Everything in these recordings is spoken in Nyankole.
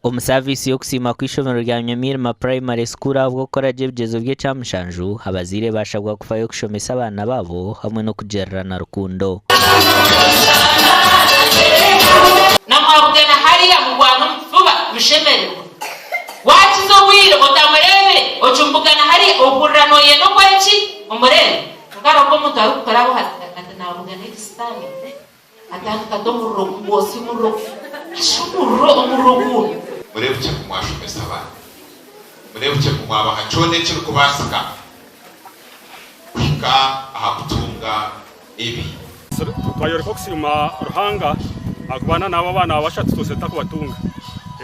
Omu saaviisi y'okusiima kw'eishomero rya Nyamiirima Primary School ahabw'okukora gye ebigyezo by'ekyamushanju, abazaire baashabwa kufayo kushomesa abaana baabo hamwe n'okugirirana rukundo. Na mwabugana hariya murwana omu kifuba mushemererwa. Waakiza obwire otamureebire, okimubugana hariya ohurira nooyenda okore ki? Omureebe. Kwonka hariho obu omuntu arikukora aho ati naabugana egi sitaane. Atandika ati omuriro gwotsya omuriro Shi omuriro omuriro gu. Mureebukye ku mwashomesa abaana. Mureebukye ku mwabaha kyona ekirikubaasika kuhika aha kutunga ebi. Twayoreka okusiima Ruhanga ahakuba na n'abo abaana bashatu tutsire tutakubatunga.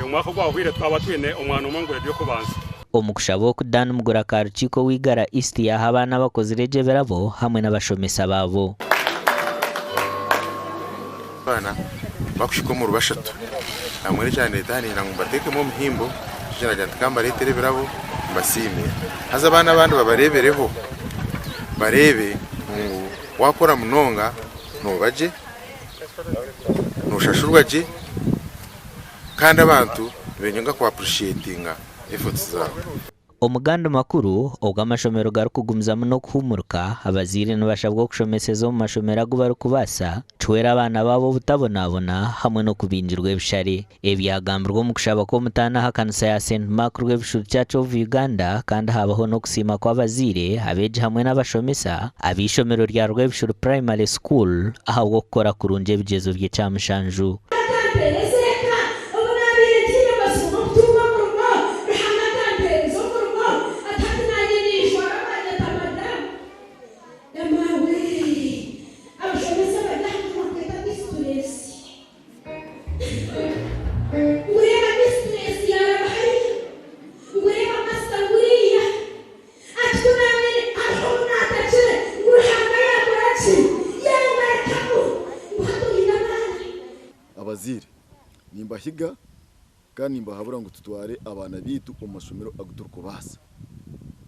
Omwaka ogwahweire tukaba twine omwana omwe omu grade y'okubanza. Omu kushaba oku, Dan Mugura Karukiiko owa Igara East yaaha abaana abakozire gye ebirabo hamwe n'abashomesa baabo. Abaana bakuhika omuri bashatu nambwenu ekyandeeta aha niinyenda ngu mbateekemu omuhimbo nikyo nagira nti kambareetere ebirabo mbasiime haza abaana abandi babareebereho bareebe ngu waakora munonga nooba gye, nooshashurwa gye kandi abantu nibenyonga ku appreciatinga efforts zaawe. Omu gandi makuru, obwo amashomero garikugumizamu n'okuhumurika, abazaire nibashabwa okushomeseza omu mashomero agu barikubaasa kihwera abaana baabo obutabonabona hamwe n'okubingirwa ebishare. Ebi byagambirwe omu kushaba kw'omutaano aha kanisa ya Saint Mark Rwebishuru Church of Uganda kandi haabaho n'okusiima kw'abazaire, abeegi hamwe n'abashomesa ab'eishomero rya Rwebishuru Primary School ahabw'okukora kurungi ebigyezo by'ekyamushanju. Akampeereza eka obu naabaire ntaine matsiko g'okutunga omurimo. Ruhanga akampeereza omurimo ati hati naanye ninjwara baanyeta madamu. Maawe, abashomesa bari aha nibakweta misituresi. Ngu reeba misituresi yaaraba hariya, ngu reeba masita nguriya. Ati ku naabaire hariho obu naatakire ngu Ruhanga yaakora ki? Yangarukamu ngu hati oine amaani. Abazaire, nimbahiga kandi nimbahabura ngu tutware abaana baitu omu mashomero agu turikubaasa.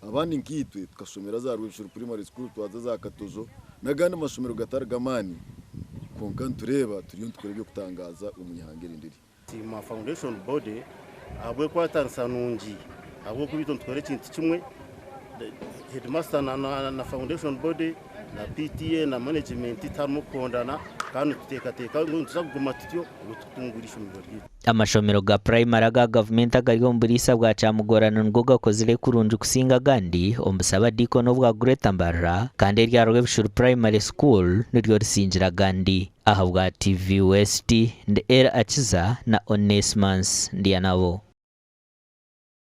Abandi nkaitwe tukashomera za Rwebishuru Primary School, twaza za Katojo n'agandi mashomero gatari g'amaani kwonka nitureeba turiyo nitukora eby'okutangaaza omu ihanga eri ndiri. Nsiima Foundation Body ahabw'ekwatanisa nungi ahabw'okuba itwe nitukora ekintu kimwe, Headmaster na Foundation Body na PTA na management tiharimu kukondana kandi nituteekateeka ngu nituza kuguma tutyo ngu tutunguure eishomero ryaitu. Amashomero ga purayimari aga gavumenti agari omu buriisa bwa Kyamugorano nigo gakozire kurungi kusinga agandi omu Busabadiikoni obwa Greater Mbarara kandi erya Rwebishuru Primary School niryo risingire agandi. Ahabwa TV West, ndi Elly Akiza na Onesmus Ndyanabo.